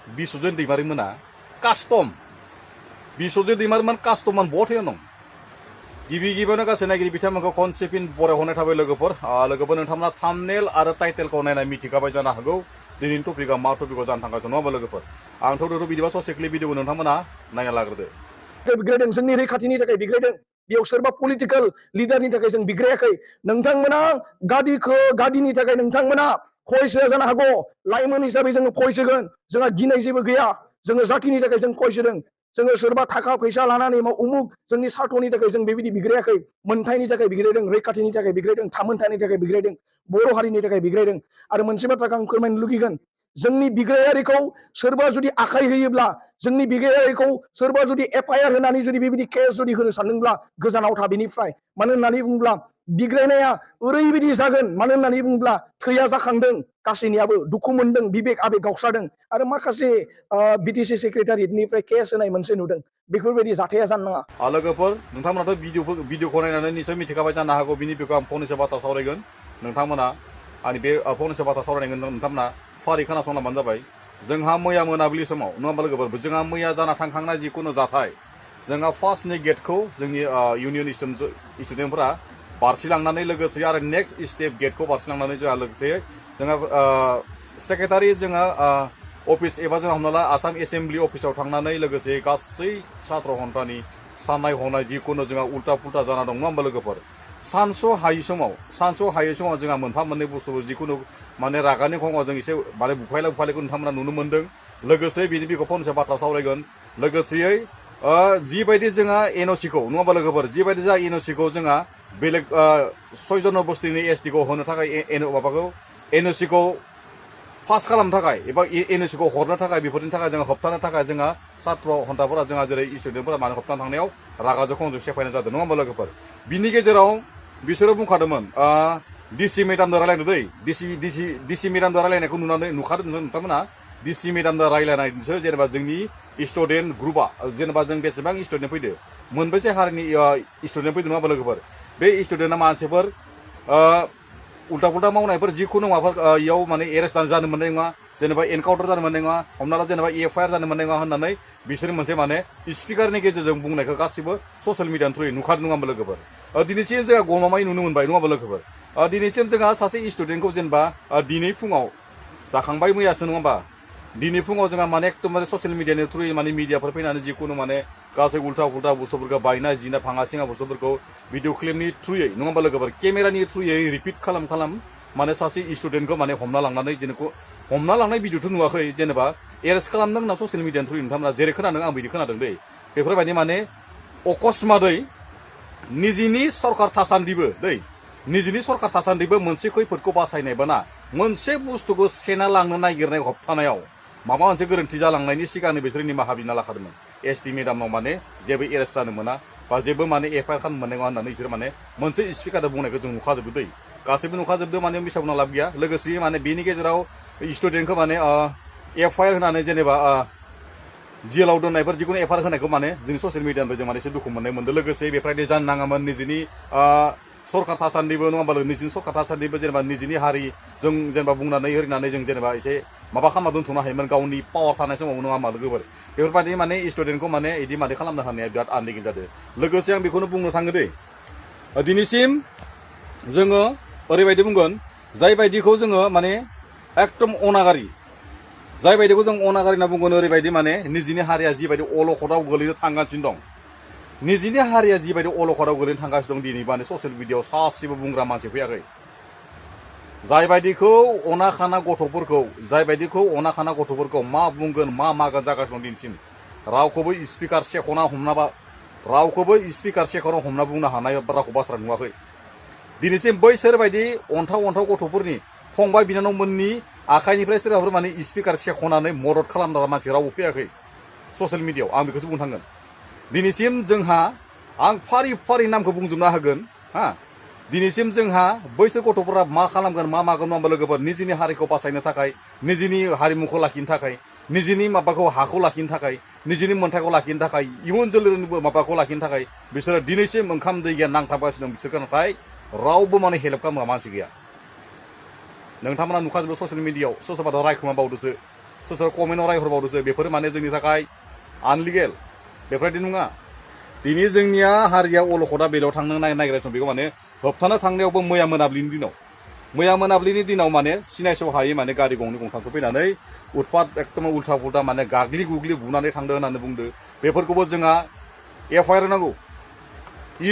बिश्वजित दैमारि मोना कास्टम बिश्वजित दैमारिमोन कास्टममोन बहा थैना दं गिबि गिबियावनो गासै नायगिरि बिथांमोनखौ खनसेफिन बरायहरनाय थाबाय लोगोफोर नोंथांमोना थाम्बनेल आरो टाइटेलखौ नायना मिथिखाबाय जानो हागौ दिनैनि टपिकआ मा टपिकआव जानो थांगासिनो नङा होमबा लोगोफोर आंथ' बिदिबा ससे क्लिप भिडिअखौ नोंथांमोना नायना लाग्रोदो बिग्रायदों जोंनि रैखाथिनि थाखाय बिग्रायदों बेयाव सोरबा पलिटिकल लिडारनि थाखाय जों बिग्रायाखै नोंथांमोना गादिनि थाखाय नोंथांमोना खयसो जानो हागौ लाइमोन हिसाबै जोङो खयसोगोन जोंहा गिनाय जेबो गैया जोङो जातिनि थाखाय जों खयसोदों जोङो सोरबा थाखा फैसा लानानै उमुक जोंनि सार्थनि थाखाय जों बेबायदि बिग्रायाखै मोनथायनि थाखाय बिग्रायदों रैखाथिनि थाखाय बिग्रायदों थामोनथायनि थाखाय बिग्रायदों बर' हारिनि थाखाय बिग्रायदों आरो मोनसे बाथ्राखौ आं फोरमायनो लुगैगोन जोंनि बिग्रायारिखौ सोरबा जुदि आखाइ होयोब्ला जोंनि बिग्रायारिखौ सोरबा जुदि एफआइआर होनानै जुदि बेबायदि केस जुदि होनो सानदोंब्ला गोजानाव था बेनिफ्राय मानो होननानै बुङोब्ला बिग्रायनाया ओरैबायदि जागोन मानो होननानै बुङोब्ला थैया जाखांदों गासैनियाबो दुखु मोनदों बिबेक आबेग गावस्रादों आरो माखासे बिटिसि सेक्रेटारियेटनिफ्राय केस होनाय मोनसे नुदों बेफोरबायदि जाथाया जानो नाङा लोगोफोर नोंथांमोनाथ' भिडिअखौ नायनानै निसय मिथिखाबाय जानो हागौ बिनि बिखौ आं फंनैसो बाथ्रा सावरायगोन नोंथांमोना आंनि बे फंनैसो बाथ्रा सावरायनायगोन नोंथांमोना फारि खोनासंलांबानो जाबाय जोंहा मैया मोनाबिलि समाव नङा होमबा लोगोफोर जोंहा मैया जाना थांखांनाय जिखुनु जाथाय जोंहा फार्स्टनि गेटखौ जोंनि इउनियन स्टुडेन्टफोरा बारसिलांनानै लोगोसे आरो नेक्स्ट स्टेप गेटखौ बारसिलांनानै जोंहा लोगोसे जोंहा सेक्रेटारि जोंहा अफिस एबा जोंहा हमना ला आसाम एसेम्बलि अफिसाव थांनानै लोगोसे गासै सात्र हन्थानि साननाय हनाय जिखुनु जोंहा उल्टा पुल्टा जाना दं नङा होमबा लोगोफोर सानस' हायै समाव जोंहा मोनफा मोननै बुस्थु जिखुनु माने रागानि खङाव जों एसे माने बुफायलायखौ नोंथांमोना नुनो मोन्दों लोगोसे बिनि बिखौ फंनैसो बाथ्रा सावरायगोन लोगोसेयै जिबायदि जोंहा एनअसिखौ नङा होमबा लोगोफोर जिबायदि जोंहा एनअसिखौ जोंहा बेलेग 6 जन बस्तिनि एसटिखौ होनो थाखाय माबाखौ एनअसिखौ पास खालामनो थाखाय एबा एनअसिखौ हरनो थाखाय बेफोरनि थाखाय जोङो होबथानो थाखाय जोंहा सात्र हन्थाफोरा जोंहा जेरै स्टुडेन्टफोरा माने होबथानो थांनायाव रागाजों खंजों सेफायनाय जादों नङा होमबा लोगोफोर बिनि गेजेराव बिसोरो बुंखादोंमोन डिसि मेडामजों रायलायनो दै डिसि मेडामजों रायलायनायखौ नुखादों नोंथांमोना डिसि मेडामजों रायलायनायसो जेनेबा जोंनि स्टुडेन्ट ग्रुपआ जेनेबा जों बेसेबां स्टुडेन्ट फैदो मोनबेसे हारिनि स्टुडेन्ट फैदों नङा होमबा लोगोफोर बे स्टुडेन्टआ मानसिफोर उल्टा पुल्टा मावनायफोर जिखुनु माबाफोर इयाव माने एरेस्ट जानो मोननाय नङा जेनेबा एनकाउन्टार जानो मोननाय नङा हमना ला जेनेबा एफआइआर जानो मोननाय नङा होननानै बिसोर मोनसे माने स्पिकारनि गेजेरजों बुंनायखौ गासिबो ससियेल मिडियानि थ्रुयै नुखादों नङा होमबा लोगोफोर दिनैसिम जोंहा गमामायै नुनो मोनबाय नङा होमबा लोगोफोर दिनैसिम जोंहा सासे स्टुडेन्टखौ जेनेबा दिनै फुङाव जाखांबाय मैयासो नङा होमबा दिनै फुङाव जोंहा माने एकदमबारे ससियेल मिडियानि थ्रुयै माने मिडियाफोर फैनानै जिखुनु माने गासै उल्टा पुल्टा बुस्थुफोरखौ बायना जिना भाङा सिङा बुस्थुफोरखौ भिडिअ क्लिपनि थ्रुयै नङा होमबा लोगोफोर केमेरानि थ्रुयै रिपिट खालाम माने सासे स्टुडेन्टखौ माने हमना लांनानै जेनेखौ हमना लांनाय भिडिअथ' नुवाखै जेनेबा एरेस्ट खालामदों होनना ससियेल मिडियानि थ्रुयै नोंथांमोना जेरै खोनादों आं बिदि खोनादों दै बेफोरबायदि माने अकस्मादै निजिनि सरकार थासान्दिबो मोनसे खैफोदखौ बासायनायबा ना मोनसे बुस्थुखौ सेना लांनो नागिरनाय होबथानायाव माबा मोनसे गोरोन्थि जालांनायनि सिगांनो बिसोर निमाहा बिना लाखादोंमोन एसटि मेडामनाव माने जेबो एरेस्ट जानो मोना बा जेबो माने एफआइआर खालामनो मोननाय नङा होननानै बिसोर माने मोनसे स्पिकारजों बुंनायखौ जों नुखाजोबो दै गासैबो नुखाजोबदों माने मिसा बुंना लाब गैया लोगोसे माने बेनि गेजेराव स्टुडेन्टखौ माने एफआइआर होनानै जेनेबा जेलाव दोननायफोर जिखुनु एफआइआर होनायखौ माने जोंनि ससियेल मिडियानिफ्राय जों माने एसे दुखु मोननाय मोनदों लोगोसे बेफोरबायदि जानो नाङामोन निजिनि सरकार थासान्दिबो नङा होमबा निजिनि सरकार थासान्दिबो जेनेबा निजिनि हारि जों जेनेबा बुंनानै ओरैनानै जों जेनेबा एसे माबा खालामना दोनथ'नो हायोमोन गावनि पावार थानाय समाव नङा होमबा लोगोफोर बेफोरबायदि माने स्टुडेन्टखौ माने इदि माने खालामनो हानाया बिराद आनदिगिन जादों लोगोसे आं बेखौनो बुंनो थाङो दै दिनैसिम जोङो ओरैबायदि बुंगोन जाय बायदिखौ जोङो माने एकदम अनागारि जाय बायदिखौ जों अनागारि होनना बुंगोन ओरैबायदि माने निजिनि हारिया जिबायदि अलखदाव गोलैनो थांगासिनो दं निजिनि हारिया जिबायदि अलखदाव गोलैनो थांगासिनो दं दिनै माने ससियेल मिडियाआव सासेबो बुंग्रा मानसि फैयाखै जाय बायदिखौ अना खाना गथ'फोरखौ मा बुंगोन मा मागोन जागासिनो दं दिनैसिम रावखौबो स्पिकार सेखना हमना बुंनो हानाय रावखौ बाथ्रा नुवाखै दिनैसिम बैसोर बायदि अन्थाव गथ'फोरनि फंबाय बिनानावमोननि आखाइनिफ्राय सोरबाफोर माने स्पिकार सेखनानै मदद खालामग्रा मानसि रावबो फैयाखै ससियेल मिडियाआव आं बेखौसो बुंनो थांगोन दिनैसिम जोंहा आं फारि नामखौ बुंजोबना होगोन हा दिनैसिम जोंहा बैसोर गथ'फोरा मा खालामगोन मा मागोन नङा होमबा लोगोफोर निजिनि हारिखौ बासायनो थाखाय निजिनि हारिमुखौ लाखिनो थाखाय निजिनि माबाखौ हाखौ लाखिनो थाखाय निजिनि मोन्थायखौ लाखिनो थाखाय इयुन जोलैनि माबाखौ लाखिनो थाखाय बिसोरो दिनैसिम ओंखाम दै गैया नांथाबगासिनो दं बिसोरखौ नाथाय रावबो माने हेल्प खालामग्रा मानसि गैया नोंथांमोना नुखाजोबो ससियेल मिडियाआव सोरबा रायखुमा बावदोसो सोर सोर कमेन्टआव रायहरबावदोसो बेफोर माने जोंनि थाखाय आनलिगेल बेफोरबायदि नङा दिनै जोंनिया हारिया अलखदा बेलायाव थांनो नागिरगासिनो बेखौ माने होबथानो थांनायावबो मैया मोनाबिलिनि दिनाव माने सिनायस' हायै माने गारि गंनै गंथामसो फैनानै उतपात एकदम उल्था पुल्था माने गाग्लि गुग्लि बुनानै थांदों होननानै बुंदों बेफोरखौबो जोंहा एफआइआर होनांगौ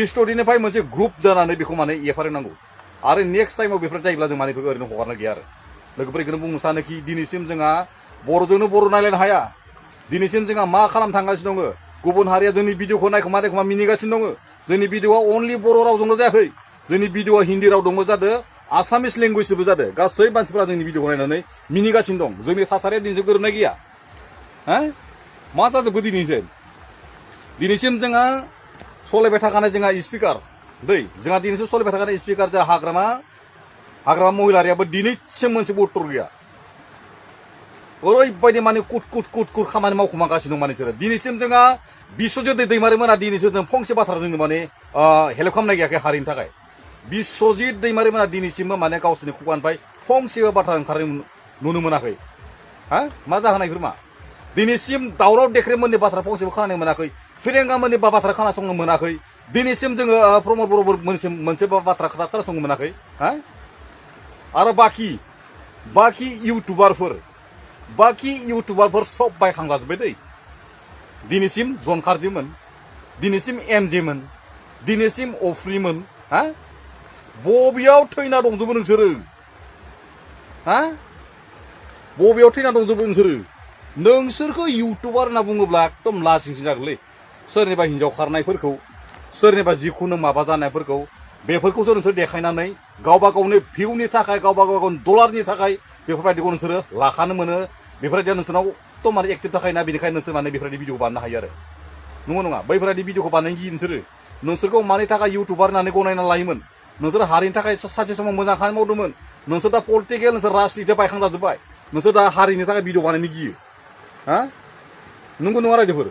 स्टुडिनिफ्राय मोनसे ग्रुप जानानै बेखौ माने एफआइआर होनांगौ आरो नेक्स्ट टाइमाव बेफोर जायोब्ला जों माने बेखौ ओरैनो हगारनो गैया आरो लोगोफोर बेखौनो बुंनो सानोखि दिनैसिम जोंहा बर'जोंनो बर' नायलायनो हाया दिनैसिम जोंहा मा खालामनो थांगासिनो दङ गुबुन हारिया जोंनि भिडिअखौ नायखोमा मिनिगासिनो दङ जोंनि भिडिअआ अनलि बर' रावजोंल' जायाखै जोंनि भिडिअआ हिन्दी राव दंबो जादों आसामिस लेंगुवेजबो जादों गासै मानसिफोरा जोंनि भिडिअखौ नायनानै मिनिगासिनो दं जोंनि थासारिया दिनैसिम गोरोबनाय गैया मा जाजोबखो दिनैसिम जोंहा सलायबाय थाखानाय जोंहा स्पिकार जोंहा दिनैसिम सलायबाय थाखानाय स्पिकार जा हाग्रामा महिलारियाबो दिनैसिम मोनसेबो उत्तर गैया ओरैबायदि माने कुट खामानि मावखुमागासिनो दं माने बिसोरो दिनैसिम जोंहा बिस्वजित दैमारि मोना दिनैसिम जों फंसे बाथ्रा जोंनो माने हेल्प खालामनाय गैयाखै हारिनि थाखाय बिस्वजित दैमारि मोना दिनैसिमबो माने गावसोरनि खुगानिफ्राय फंसेबो बाथ्रा ओंखारनाय नुनो मोनाखै मा जाहोनाय मा दिनैसिम दावराव देख्रेममोननि बाथ्रा फंसेबो खोनानो मोनाखै फिरेंगामोननि बाथ्रा खोनासंनो मोनाखै दिनैसिम जोङो प्रमद बर' मोनसे बाथ्रा खोनासंनो मोनाखै आरो बाखि इउटुबारफोर सब बायखांजाजोब्बाय दै दिनैसिम जनखारजिमोन दिनैसिम एमजेमोन दिनैसिम अफ्रिमोन बबेयाव थैना दंजोबो नोंसोरो बबेयाव थैना दंजोबो नोंसोरखौ इउटुबार होनना बुङोब्ला एकदम लाजिंसि जागोनलै सोरनिबा हिन्जाव खारनायफोरखौ सोरनिबा जिखुनु माबा जानायफोरखौ बेफोरखौसो नोंसोर देखायनानै गावबा गावनि भिउनि थाखाय गावबा गावनि डलारनि थाखाय बेफोरबायदिखौ नोंसोरो लाखानो मोनो बेफोरबायदिया नोंसोरनाव एकदम माने एक्टिभ थाखायना बेनिखायनो नोंसोर माने बेफोरबायदि भिडिअ बानायनो हायो आरो नङा बैफोरबायदि भिडिअखौ बानायनो गियो नोंसोरखौ मानि थाखाय इउटुबार होननानै गनायना लायोमोन नोंसोर हारिनि थाखाय सानसे समाव मोजां खामानि मावदोंमोन नोंसोर दा पलिटिकेल नोंसोर राजनितियाव बायखांजाजोब्बाय नोंसोर दा हारिनि थाखाय भिडिअ बानायनो गियो नंगौ नङा रायजोफोर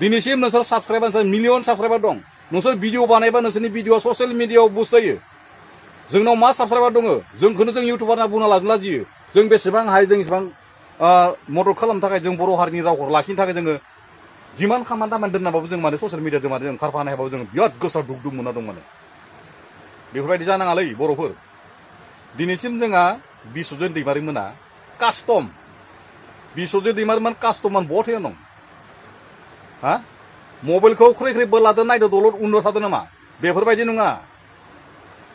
दिनैसिम नोंसोर साबसक्राइबार मिलियन साबसक्राइबार दं नोंसोर भिडिअ बानायबा नोंसोरनि भिडिअ ससियेल मिडियाआव बुस्ट जायो जोंनाव मा साबसक्राइबार दङ जोंखौनो जों इउटुबार होनना बुंना लाजियो जों बेसेबां हायो जों इसेबां मदद खालामनो थाखाय जों बर' हारिनि रावखौ लाखिनो थाखाय जोङो जिमान खामानि दामानि दोननाबाबो जों माने ससियेल मिडियाजों माने ओंखारफानो हायाबाबो जों बिराद गोसोआव दुख मोना दं माने बेफोरबायदि जानाङालै बर'फोर दिनैसिम जोंहा बिस्वजित दैमारि मोना बिस्वजित दैमारिमोन कास्टममोन बहा थैना दं मबाइलखौ ख्रै ख्रै बोलादो नायदो दलद उन्दुना थादो नामा बेफोरबायदि नङा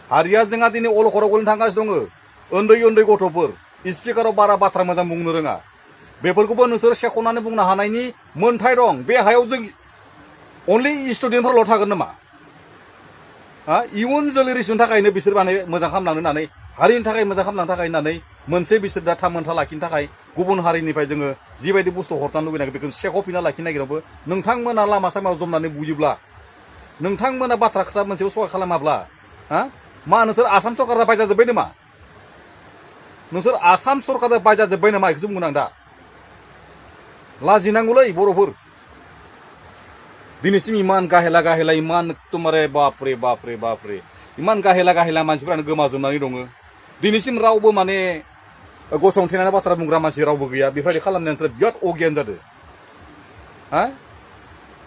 हारिया जोंहा दिनै अलखदाव गोलैनो थांगासिनो दङ उन्दै गथ'फोर स्पिकाराव बारा बाथ्रा मोजां बुंनो रोङा बेफोरखौबो नोंसोर सेख'नानै बुंनो हानायनि मोन्थाय दं बे हायाव जों अनलि स्टुडेन्टफोरल' थागोन नामा इयुन जोलैनि थाखायनो बिसोर माने मोजां खालामलांनो होननानै हारिनि थाखाय मोजां खालामलांनो थाखाय होननानै मोनसे बिसोर दा थामोनथा लाखिनो थाखाय गुबुन हारिनिफ्राय जोङो जिबायदि बुस्थु हरतानो लुबैनाय बेखौ सेख'फिनना लाखिनो नागिराबो नोंथांमोना लामा सामायाव जमनानै बुयोब्ला नोंथांमोना बाथ्रा खोथा मोनसेबो सहाय खालामाब्ला मा नोंसोर आसाम सरकारा बायजाजोब्बाय नामा नोंसोर आसाम सरकारा बायजाजोब्बाय नामा बेखौसो बुंगोन आं दा लाजिनांगौलै बर'फोर दिनैसिम इमान गाहेला इमान एकदमबारे बापरे इमान गाहेला मानसिफोरानो गोमाजोबनानै दङ दिनैसिम रावबो माने गसंथेनानै बाथ्रा बुंग्रा मानसि रावबो गैया बेफोरबायदि खालामनाया नोंसोर बिराद अगियान जादों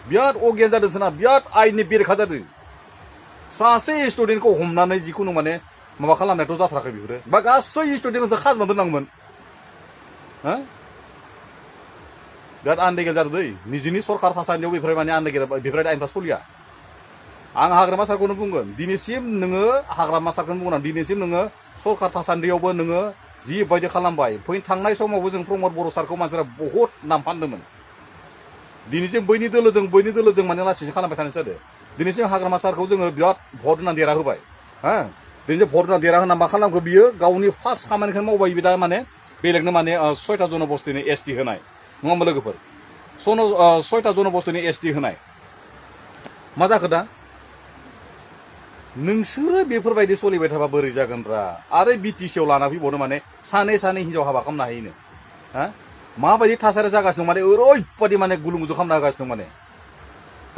बिराद अगियान जादों सोरना बिराद आयेननि बेरेखा जादों सासे स्टुडेन्टखौ हमनानै जिखुनु माने माबा खालामनायाथ' जाथाराखै बेफोरो बा गासै स्टुडेन्टखौ खाजोबना दोननांगौमोन बिराद आन्दायगेल जादों दै निजिनि सरकार थासान्दियाव बेफोर माने आन्दायगेल बेफोरबायदि आयेनफ्रा सोलिया आं हाग्रामा सारखौनो बुंगोन दिनैसिम नोङो हाग्रामा सारखौनो बुंगोन दिनैसिम नोङो सरकार थासान्दियावबो नोङो जिबायदि खालामबाय थांनाय समावबो जों प्रमद बर' सारखौ मानसिफोरा बहुद नाम फानदोंमोन दिनैसिम बैनि दोलोजों माने लासैसो खालामबाय थानाय जादों दिनैसिम हाग्रामा सारखौ जोङो बिराद भट होनानै देरहा होबाय दिनैसिम भट होनानै देरहा होना मा खालामखो बियो गावनि फार्स्ट खामानिखौनो मावबाय बि दा माने बेलेगनो माने 6टा जनबस्तिनि एसटि होनाय नङा होमबा लोगोफोर 6टा जनबस्तिनि एसटि होनाय मा जाखो दा नोंसोरो बेफोरबायदि सोलिबाय थाबा बोरै जागोनब्रा आरो बिटिसिआव लाना फैबावनो माने सानै हिनजाव हाबा खालामनो हायोनो माबायदि थासारि जागासिनो दं माने ओरैबायदि माने गुलुं गुजु खालामना होगासिनो दं माने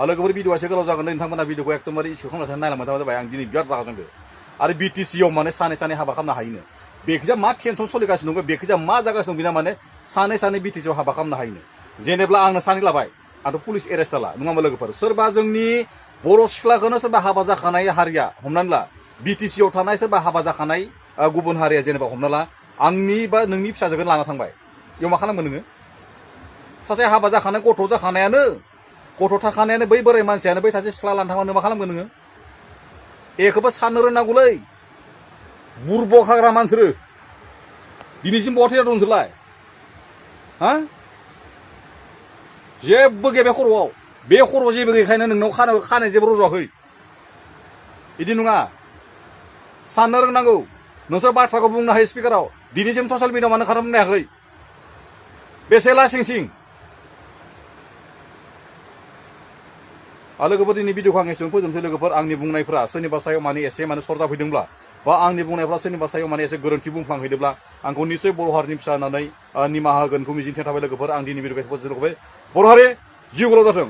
लोगोफोर भिडिअआ एसे गोलाव जागोन नोंथांमोना भिडिअखौ एकदमबारे इसे खालामनानै नायलांबाय थाबा जाबाय आं दिनै बिराद रागा जोंदो आरो बिटिसिआव माने सानै हाबा खालामनो हायोनो बेखिजा मा टेनसन सोलिगासिनो दं बेखिजा मा जागासिनो दं बिना माने सानै सानै बिटिसिआव हाबा खालामनो हायोनो जेनेब्ला आंनो सानै लाबाय आंथ' पुलिस एरेस्ट जाला नङा होमबा लोगोफोर सोरबा जोंनि बर' सिख्लाखौनो सोरबा हाबा जाखानाय हारिया हमनानै ला बिटिसिआव थानाय सोरबा हाबा जाखानाय गुबुन हारिया जेनेबा हमना ला आंनि बा नोंनि फिसाजोखौ लाना थांबाय बेयाव मा खालामगोन नोङो सासे हाबा जाखानाय गथ' जाखानायानो गथ' थाखानायानो बै बोराय मानसियानो बै सासे सिख्ला लाना थांबानो मा खालामगोन नोङो एखौबो साननो रोंनांगौलै बुरबक हाग्रा मानसोरो दिनैसिम बहा थैना दं नोंसोरलाय हा जेबो गैया बे खर'आव बे खर'आव जेबो गैखायनो नोंनाव खानाय जेबो रज'वाखै बिदि नङा साननो रोंनांगौ नोंसोर बाथ्राखौ बुंनो हायो स्पिकाराव दिनैसिम ससियेल मिडियाआव मानो खालामनो हायाखै बेसे लासिं सिं लोगोफोर दिनै भिडिअखौ आं एसेबां फोजोबनोसै लोगोफोर आंनि बुंनायफ्रा सोरनिबा सायाव माने एसे माने सरजाफैदोंब्ला बा आंनि बुंनायफ्रा सोरनिबा सायाव माने एसे गोरोन्थि बुंफ्लांहैदोंब्ला आंखौ निसय बर' हारिनि फिसा होननानै निमाहा होगोनखौ मिजिंथिनाय थाबाय लोगोफोर आं दिनै भिडिअखौ फोजोबबाय बर' हारि जिउ गोलाव जाथों।